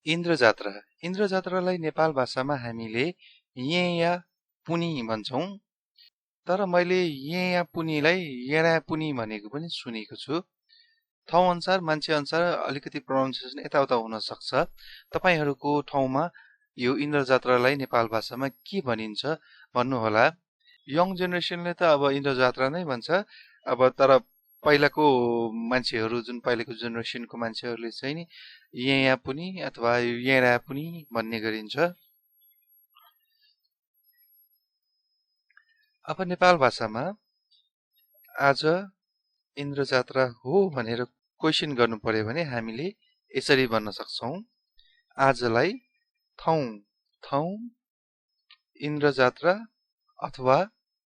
इन्द्रजात्रा इन्द्रजात्रालाई नेपाल भाषामा हामीले ये या पुनी भन्छौं। तर मैले ये या पुनीलाई येडा पुनी भनेको पनि सुनेको छु। ठाउँ अनुसार मान्छे अनुसार अलिकति प्रोनाउन्सिएसन यताउता हुन सक्छ। तपाईहरुको ठाउँमा यो इन्द्रजात्रालाई नेपाल भाषामा के भनिन्छ भन्नुहोला। यङ जेनेरेसनले त अब इन्द्रजात्रा नै भन्छ। अब तर पहिलाको मान्छेहरु जुन पहिलाको जेनेरेसनको मान्छेहरुले चाहिँ नि या पुनी अथवा येडा पुनी भन्ने गरिन्छ। अब नेपाल भाषामा आज इन्द्रजात्रा हो भनेर क्वेशन गर्नु पर्यो भने हामीले यसरी भन्न सक्छौं। आजलाई ठाउँ इन्द्रजात्रा अथवा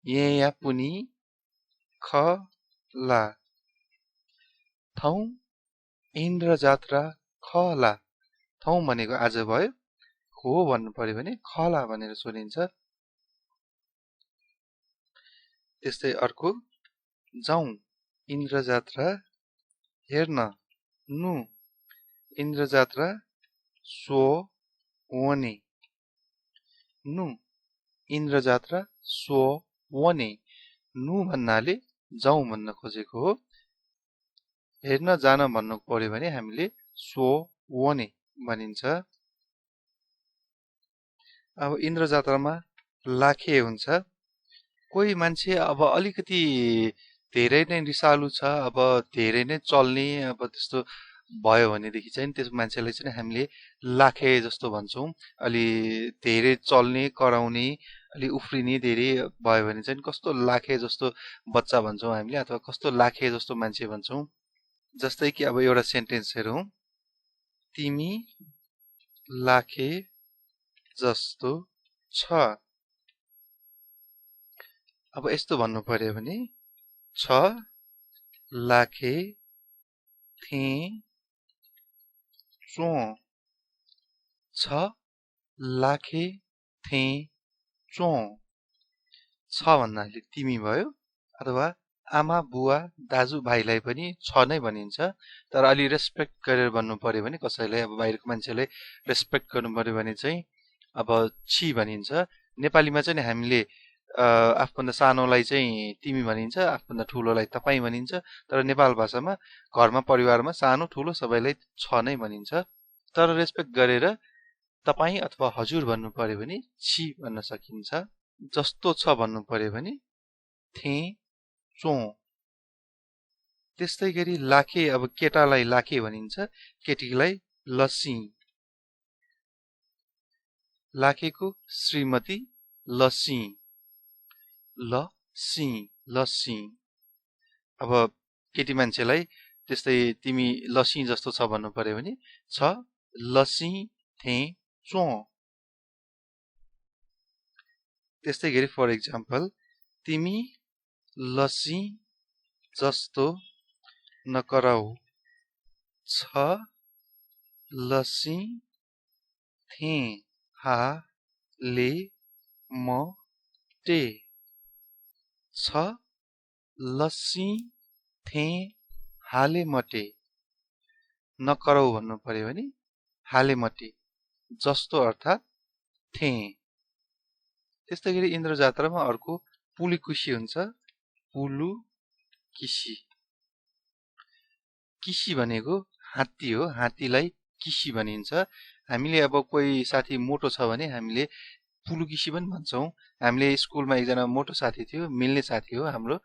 या पुनी खला। ठाउँ इन्द्रजात्रा खला। ठाउँ भनेको आज भयो, हो भन्नु पर्यो भने खला भनेर सोधिन्छ। त्यस्तै अर्को जाउँ इन्द्रजात्रा हेर्न। नु इन्द्रजात्रा सो वने। नु इन्द्रजात्रा सो वने। नु भन्नाले जाउँ भन्न खोजेको हो। हेर्न जान भन्नु पर्यो भने हामीले सो वने भनिन्छ। अब इन्द्रजात्रामा लाखे हुन्छ। कोही मान्छे अब अलिकति धेरै नै रिसालु छ, अब धेरै नै चल्ने, अब त्यस्तो भयो भनेदेखि चाहिँ त्यस मान्छेलाई चाहिँ हामीले लाखे जस्तो भन्छौं। अलि धेरै चल्ने, कराउने, अलि उफ्रिने धेरै भयो भने चाहिँ कस्तो लाखे जस्तो बच्चा भन्छौं हामीले, अथवा कस्तो लाखे जस्तो मान्छे भन्छौं। जस्तै कि अब एउटा सेन्टेन्स हेरौं। तिमी लाखे जस्तो छ। अब यस्तो भन्नु पर्यो भने छ लाखे थे चो। छ लाखे थे चो। छ भन्नाले तिमी भयो, अथवा आमा बुवा दाजु भाइलाई पनि छ नै भनिन्छ। तर अलि रेस्पेक्ट गरेर भन्नु पर्यो भने कसैलाई, अब बाहिरको मान्छेलाई रेस्पेक्ट गर्नु पर्यो भने चाहिँ अब छि भनिन्छ। नेपालीमा चाहिँ हामीले आफूभन्दा सानोलाई चाहिँ तिमी भनिन्छ, आफूभन्दा ठुलोलाई तपाई भनिन्छ। तर नेपाल भाषामा घरमा परिवारमा सानो ठुलो सबैलाई छ नै भनिन्छ। तर रेस्पेक्ट गरेर तपाई अथवा हजुर भन्नु पर्यो भने छि भन्न सकिन्छ। जस्तो छ भन्नु पर्यो भने थे चो। त्यस्तै गरी लाखे, अब केटालाई लाखे भनिन्छ, केटीलाई लसी। लाखेको श्रीमती लसी। लसी। अब केटी मान्छेलाई त्यस्तै तिमी लसी जस्तो छ भन्नु पर्यो भने छ लसी थे चो। त्यस्तै गरी फर एक्जाम्पल तिमी लसी जस्तो नकराउ। छ लसी थे हा ले म टे। छ लस्सी थे हाले मटे। नकराउ भन्नु पर्यो भने हाले मटे जस्तो अर्थात थे। त्यस्तै गरी इन्द्रजात्रामा अर्को पुलुकिसी हुन्छ। पुलुकिसी। किसी भनेको हात्ती हो। हात्तीलाई किसी भनिन्छ। हामीले अब कोही साथी मोटो छ भने हामीले पुलुकिसी पनि भन्छौं। हामीले स्कुलमा एकजना मोटो साथी थियो, मिल्ने साथी हो हाम्रो।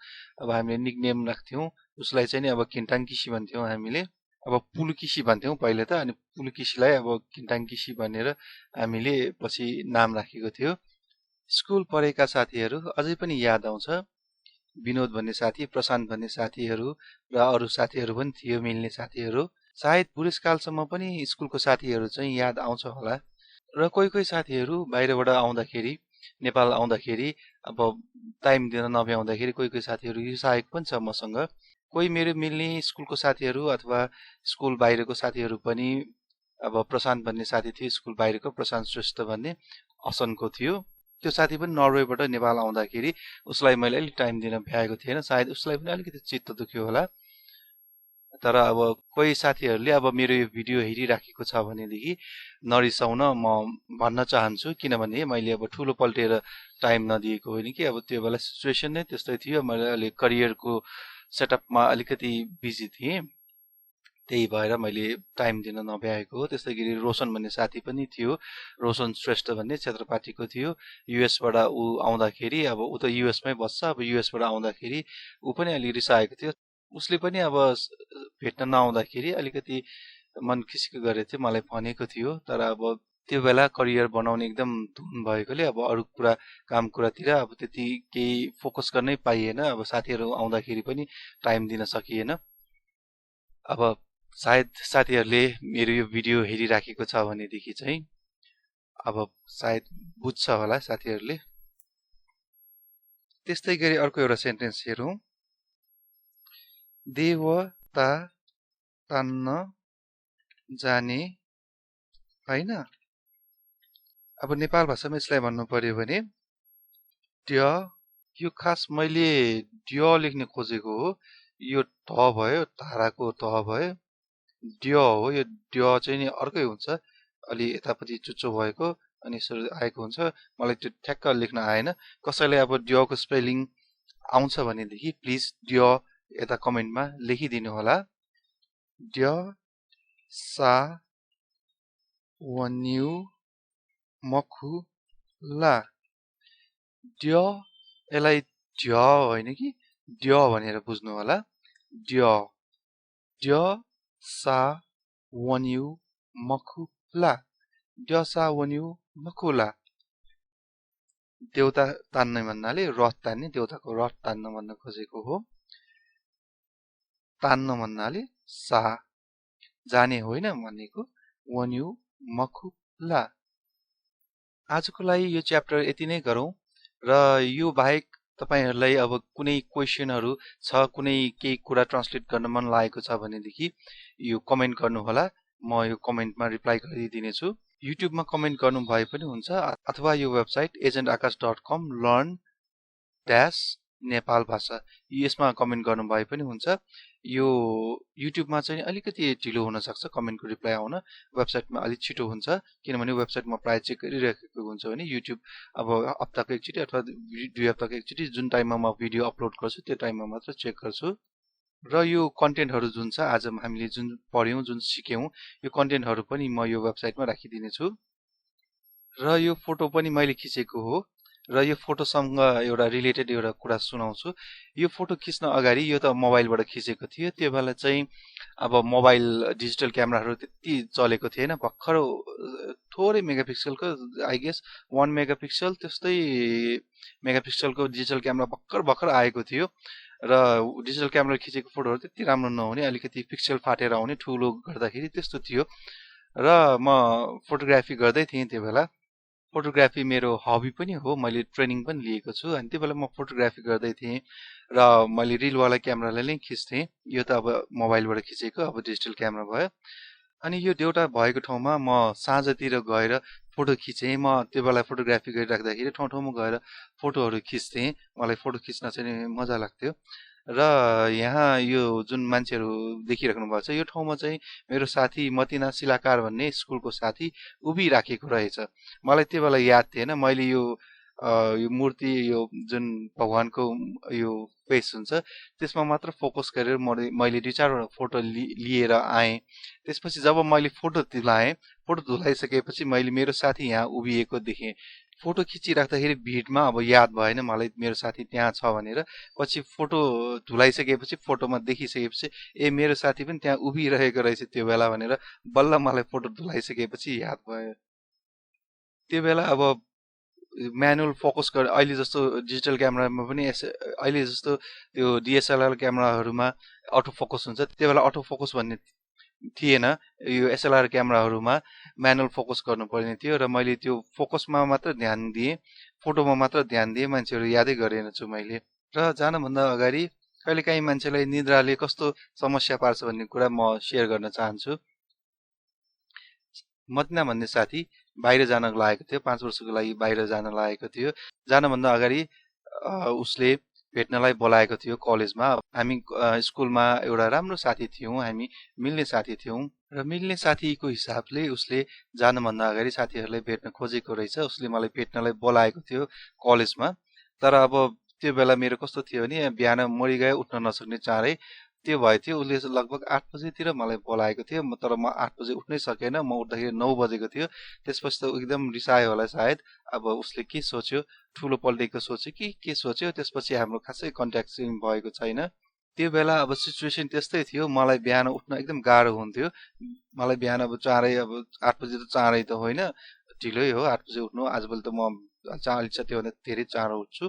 अब हामीले निकनेम राख्थ्यौं उसलाई चाहिँ नि, अब किन्टाङकिसी भन्थ्यौं हामीले। अब पुलुकिसी भन्थ्यौं पहिले त, अनि पुलुकिसीलाई अब किन्टाङकिसी भनेर हामीले पछि नाम राखेको थियो। स्कुल पढेका साथीहरू अझै पनि याद आउँछ। विनोद भन्ने साथी, प्रशान्त भन्ने साथीहरू र अरू साथीहरू पनि थियो, मिल्ने साथीहरू। सायद बुढेसकालसम्म पनि स्कुलको साथीहरू चाहिँ याद आउँछ होला। र कोही कोही साथीहरू बाहिरबाट आउँदाखेरि, नेपाल आउँदाखेरि, अब टाइम दिन नभ्याउँदाखेरि कोही कोही साथीहरू रिसाएको पनि छ मसँग। कोही मेरो मिल्ने स्कुलको साथीहरू अथवा स्कुल बाहिरको साथीहरू पनि, अब प्रशान्त भन्ने साथी थियो स्कुल बाहिरको, प्रशान्त श्रेष्ठ भन्ने असनको थियो। त्यो साथी पनि नर्वेबाट नेपाल आउँदाखेरि उसलाई मैले अलिक टाइम दिन भ्याएको थिएन। सायद उसलाई पनि अलिकति चित्त दुख्यो होला। तर अब कोही साथीहरूले अब मेरो यो भिडियो हेरिराखेको छ भनेदेखि नरिसाउन म भन्न चाहन्छु, किनभने मैले अब ठुलो पल्टेर टाइम नदिएको होइन कि अब त्यो बेला सिचुएसन नै त्यस्तै थियो। मैले अहिले करियरको सेटअपमा अलिकति बिजी थिएँ, त्यही भएर मैले टाइम दिन नभ्याएको हो। त्यस्तै गरी रोशन भन्ने साथी पनि थियो, रोशन श्रेष्ठ भन्ने क्षेत्रपाटीको थियो। युएसबाट ऊ आउँदाखेरि अब ऊ त युएसमै बस्छ, अब युएसबाट आउँदाखेरि ऊ पनि अलि रिसाएको थियो। उसले पनि अब भेट्न नआउँदाखेरि अलिकति मन खिसिको गरेको थियो, मलाई भनेको थियो। तर अब त्यो बेला करियर बनाउने एकदम धुन भएकोले अब अरू कुरा काम कुरातिर अब त्यति केही फोकस गर्नै पाइएन। अब साथीहरू आउँदाखेरि पनि टाइम दिन सकिएन। अब सायद साथीहरूले मेरो यो भिडियो हेरिराखेको छ भनेदेखि चाहिँ अब सायद बुझ्छ होला साथीहरूले। त्यस्तै गरी अर्को एउटा सेन्टेन्स हेरौँ। देवता तान्न जाने होइन। अब नेपाल भाषामा यसलाई भन्नु पर्यो भने ड्य, यो खास मैले ड्य लेख्ने खोजेको हो, यो ध भयो, धाराको ध भयो, ड्य हो। यो ड्य चाहिँ नि अर्कै हुन्छ, अलि यतापट्टि चुच्चो भएको अनि यसो आएको हुन्छ। मलाई त्यो ठ्याक्क लेख्न आएन। कसैलाई अब ड्यको स्पेलिङ आउँछ भनेदेखि प्लिज ड्य यता कमेन्टमा लेखिदिनु होला। ड्य सा वन्यु मखु ला। ड्य, यसलाई ड्य होइन कि ड्य भनेर बुझ्नु होला। ड्य, ड्य सा वन्यु मखु ला। ड्य सा वन्यु मखु ला। देउता तान्ने भन्नाले रथ तान्ने, देउताको रथ तान्न भन्न खोजेको हो। तान्न भन्नाले सा, जाने होइन भनेको, वन्यु मखु ला। आजको लागि यो च्याप्टर यति नै गरौँ। र यो बाहेक तपाईहरुलाई अब कुनै क्वेशनहरु छ, कुनै केही कुरा ट्रान्सलेट गर्न मन लागेको छ भनेदेखि यो कमेन्ट गर्नु होला। म यो कमेन्टमा रिप्लाई गरिदिनेछु। युट्युबमा कमेन्ट गर्नु भए पनि हुन्छ, अथवा यो website agentakash.com learn dash Nepal भाषा यसमा कमेन्ट गर्नु भए पनि हुन्छ। यो युट्युबमा चाहिँ अलिकति ढिलो हुन सक्छ कमेन्टको रिप्लाई आउन, वेबसाइटमा अलिक छिटो हुन्छ, किनभने वेबसाइटमा प्राय चेक गरिरहेको हुन्छ भने युट्युब अब हप्ताको एकचोटि अथवा 2 हप्ताको एकचोटि जुन टाइममा म भिडियो अपलोड गर्छु त्यो टाइममा मात्र चेक गर्छु। र यो कन्टेन्टहरु जुन छ, आज हामीले जुन पढ्यौं, जुन सिक्यौं, यो कन्टेन्टहरु पनि म यो वेबसाइटमा राखिदिनेछु। र यो फोटो पनि मैले खिचेको हो, र यो फोटोसँग एउटा रिलेटेड एउटा कुरा सुनाउँछु। यो फोटो खिच्न अगाडि यो त मोबाइलबाट खिचेको थियो। त्यो बेला चाहिँ अब मोबाइल डिजिटल क्यामेराहरु त्यति चलेको थिएन। भर्खर थोरै मेगापिक्सलको, आई गेस 1 मेगापिक्सल त्यस्तै मेगापिक्सलको डिजिटल क्यामेरा भर्खर आएको थियो। र डिजिटल क्यामेरा खिचेको फोटोहरु त्यति राम्रो नहुने, अलिकति पिक्सल फाटेर आउने, ठुलो गर्दाखेरि त्यस्तो थियो। र म फोटोग्राफी गर्दै थिएँ त्यो बेला। फोटोग्राफी मेरो हबी पनि हो, मैले ट्रेनिङ पनि लिएको छु। अनि त्यो बेला म फोटोग्राफी गर्दै थिएँ र मैले रिलवाला क्यामेराले नै खिच्थेँ। यो त अब मोबाइलबाट खिचेको, अब डिजिटल क्यामेरा भयो। अनि यो देउता भएको ठाउँमा म साँझतिर गएर फोटो खिचेँ। म त्यो बेला फोटोग्राफी गरिराख्दाखेरि ठाउँ ठाउँमा गएर फोटोहरू खिच्थेँ। मलाई फोटो खिच्न चाहिँ मजा लाग्थ्यो। र यहाँ यो जुन मान्छेहरू देखिराख्नु भएको छ, यो ठाउँमा चाहिँ मेरो साथी मतिना शिलाकार भन्ने स्कुलको साथी उभिराखेको रहेछ। मलाई त्यो बेला याद थिएन। मैले यो मूर्ति, यो जुन भगवानको यो फेस हुन्छ त्यसमा मात्र फोकस गरेर मैले 2-4 फोटो लिएर आएँ। त्यसपछि जब मैले फोटो धुलाएँ, फोटो धुलाइसकेपछि मैले मेरो साथी यहाँ उभिएको देखेँ। फोटो खिचिराख्दाखेरि भिडमा अब याद भएन मलाई मेरो साथी त्यहाँ छ भनेर। पछि फोटो धुलाइसकेपछि, फोटोमा देखिसकेपछि ए मेरो साथी पनि त्यहाँ उभिरहेको रहेछ त्यो बेला भनेर बल्ल मलाई फोटो धुलाइसकेपछि याद भयो। त्यो बेला अब म्यानुअल फोकस गरे, अहिले जस्तो डिजिटल क्यामेरामा पनि अहिले जस्तो त्यो डिएसएलआर क्यामेराहरुमा अटो फोकस हुन्छ, त्यो बेला अटो फोकस भन्ने थिएन। यो एसएलआर क्यामेराहरुमा म्यानुअल फोकस गर्नुपर्ने थियो र मैले त्यो फोकसमा मात्र ध्यान दिएँ, फोटोमा मात्र ध्यान दिएँ। मान्छेहरु यादै गरेन छु मैले। र जानभन्दा अगाडि कहिलेकाहीँ मान्छेलाई निद्राले कस्तो समस्या पार्छ भन्ने कुरा म शेयर गर्न चाहन्छु। मतिना भन्ने साथी बाहिर जान लागेको थियो, 5 वर्षको लागि बाहिर जान लागेको थियो। जानभन्दा अगाडि उसले भेट्नलाई बोलाएको थियो कलेजमा। हामी स्कुलमा एउटा राम्रो साथी थियौँ, हामी मिल्ने साथी थियौँ र मिल्ने साथीको हिसाबले उसले जानुभन्दा अगाडि साथीहरूलाई भेट्न खोजेको रहेछ। उसले मलाई भेट्नलाई बोलाएको थियो कलेजमा। तर अब त्यो बेला मेरो कस्तो थियो भने बिहान मरि गए उठ्न नसक्ने चाँडै त्यो भयो थियो। उसले लगभग 8 बजेतिर मलाई बोलाएको थियो, तर म 8 बजे उठ्नै सकेन। म उठ्दाखेरि 9 बजेको थियो। त्यसपछि त एकदम रिसायो होला सायद। अब उसले के सोच्यो, ठुलो पल्टेको सोच्यो कि के सोच्यो, त्यसपछि हाम्रो खासै कन्ट्याक्ट चाहिँ भएको छैन। त्यो बेला अब सिचुएसन त्यस्तै थियो, मलाई बिहान उठ्न एकदम गाह्रो हुन्थ्यो। मलाई बिहान अब चाँडै, अब 8 बजे त चाँडै त होइन, ढिलै हो 8 बजे उठ्नु। आजभोलि त म चाँडै छ त्योभन्दा धेरै चाँडो उठ्छु।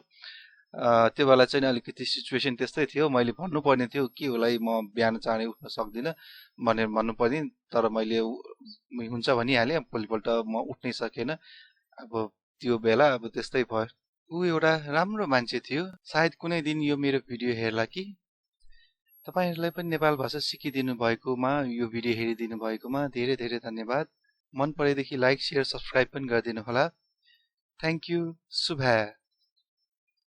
त्यो बेला चाहिँ अलिकति सिचुएसन त्यस्तै थियो। मैले भन्नुपर्ने थियो के होला म बिहान चाँडै उठ्न सक्दिनँ भनेर भन्नुपर्ने, तर मैले हुन्छ भनिहालेँ। भोलिपल्ट म उठ्नै सकेन। अब त्यो बेला अब त्यस्तै भयो। ऊ एउटा राम्रो मान्छे थियो, सायद कुनै दिन यो मेरो भिडियो हेर्ला कि। तपाईहरुलाई पनि नेपाल भाषा सिकिदिनु भएकोमा, यो भिडियो हेरिदिनु भएकोमा धेरै धेरै धन्यवाद। मन परेदेखि लाइक, शेयर, सब्स्क्राइब पनि गरिदिनु होला। Thank you. शुभ